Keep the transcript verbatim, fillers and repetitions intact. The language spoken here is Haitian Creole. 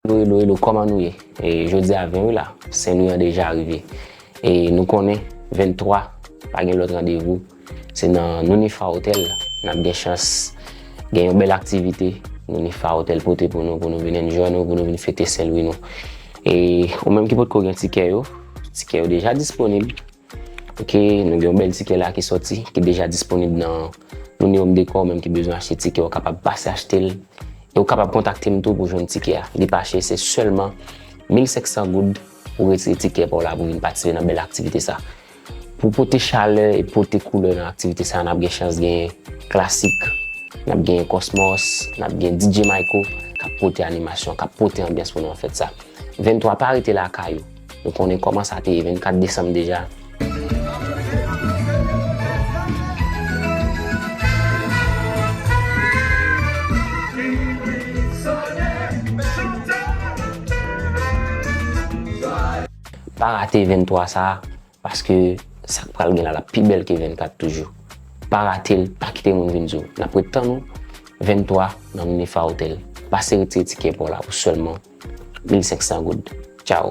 Hello, hello, hello, kòman nou ye? E jodi a ven wi la, Sen Lwi an deja rive. E nou konnen venntwa, pa gen lòt randevou. Se nan Nounifa Hotel, n ap gen chans gen yon bèl aktivite. Nounifa Hotel pote pou nou, pou nou vin enjoy nou, pou nou vin fete Sen Lwi nou. E ou menm ki potko gen tikè yo, tikè yo deja disponib. Ok, nou gen yon bèl tikè la ki sòti, ki deja disponib nan Nouni Home Decor, ou menm ki bezwen achte tikè, ou kapab pase achte l. E ou kapab kontakte m tou pou jwenn tikè a. Li pa chè, se sèlman mil senk san goud pou retire tikè pa w la pou vin patisipe nan bèl aktivite sa. Pou pote chalè e pote koulè nan aktivite sa, n ap gen chans gen Klasik, n ap gen Cosmos, n ap gen D J Maiko k ap pote animasyon, k ap pote anbyans pou nou nan fèt sa. Venntwa, pa rete lakay ou. Nou konnen kòman sa te ye, vennkat desanm deja. Pa rate venntwa sa, paske sa k pral gen la, l ap pi bèl ke vennkat toujou. Pa rate l, pa kite moun vin di w. N ap ret tann ou venntwa nan Nounifa Hotel. Pase retire tikè pa w la pou sèlman mil senk san goud.